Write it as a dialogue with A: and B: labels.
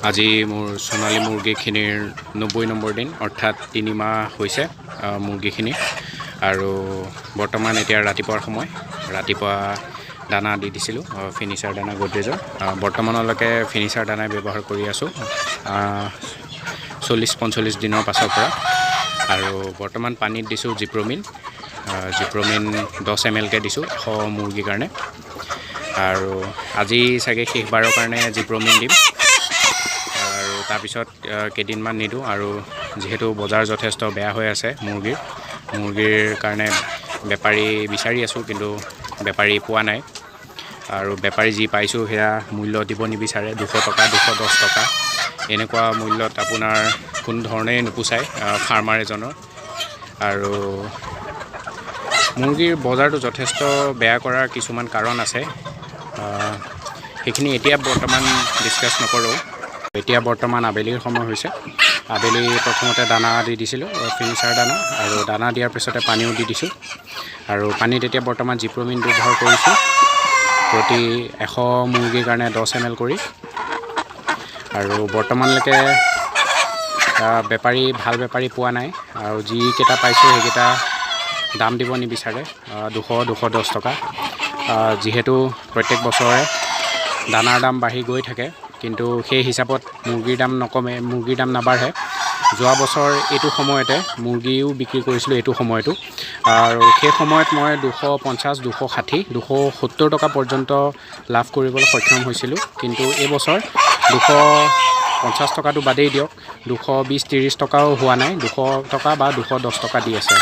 A: আজি মোৰ সোণালী মুৰ্গীখিনিৰ 90 নম্বৰ দিন, অৰ্থাৎ 3 মাহ হৈছে মুৰ্গীখিনি। আৰু বৰ্তমান এতিয়া ৰাতিপুৱাৰ সময়। ৰাতিপুৱা দানা দি দিছিলোঁ, ফিনিচাৰ দানা গডৰেজৰ। বৰ্তমানলৈকে ফিনিচাৰ দানাই ব্যৱহাৰ কৰি আছোঁ 40-45 দিনৰ পাছৰ পৰা। আৰু বৰ্তমান পানীত দিছোঁ জিপ্ৰমিন। জিপ্ৰমিন 10 এম এলকৈ দিছোঁ 100 মুৰ্গীৰ কাৰণে। আৰু আজি চাগে শেষবাৰৰ কাৰণে জিপ্ৰমিন দিম আৰু তাৰপিছত কেইদিনমান নিদিওঁ। আৰু যিহেতু বজাৰ যথেষ্ট বেয়া হৈ আছে মুৰ্গীৰ, মুৰ্গীৰ কাৰণে বেপাৰী বিচাৰি আছোঁ, কিন্তু বেপাৰী পোৱা নাই। আৰু বেপাৰী যি পাইছোঁ, সেয়া মূল্য দিব নিবিচাৰে। 200 টকা, 210 টকা এনেকুৱা মূল্যত আপোনাৰ কোনো ধৰণেই নোপোচায় ফাৰ্মাৰ এজনৰ। আৰু মুৰ্গীৰ বজাৰটো যথেষ্ট বেয়া কৰাৰ কিছুমান কাৰণ আছে। সেইখিনি এতিয়া বৰ্তমান ডিছকাছ নকৰোঁ। এতিয়া বৰ্তমান আবেলিৰ সময় হৈছে। আবেলি প্ৰথমতে দানা দি দিছিলোঁ, ফিনিচাৰ দানা। আৰু দানা দিয়াৰ পিছতে পানীও দি দিছোঁ। আৰু পানীত এতিয়া বৰ্তমান জিপ্ৰমিন ব্যৱহাৰ কৰিছোঁ, প্ৰতি 100 মুৰ্গীৰ কাৰণে 10 এম এল কৰি। আৰু বৰ্তমানলৈকে বেপাৰী, ভাল বেপাৰী পোৱা নাই। আৰু যিকেইটা পাইছোঁ, সেইকেইটা দাম দিব নিবিচাৰে, 200, 210 টকা। যিহেতু প্ৰত্যেক বছৰে দানাৰ দাম বাঢ়ি গৈ থাকে, কিন্তু সেই হিচাপত মুৰ্গীৰ দাম নকমে, মুৰ্গীৰ দাম নাবাঢ়ে। যোৱা বছৰ এইটো সময়তে মুৰ্গীও বিক্ৰী কৰিছিলোঁ, এইটো সময়তো। আৰু সেই সময়ত মই 250, 260, 270 টকা পৰ্যন্ত লাভ কৰিবলৈ সক্ষম হৈছিলোঁ। কিন্তু এইবছৰ 250 টকাটো বাদেই দিয়ক, 220, 30 টকাও হোৱা নাই। 200 টকা বা 210 টকা দি আছে।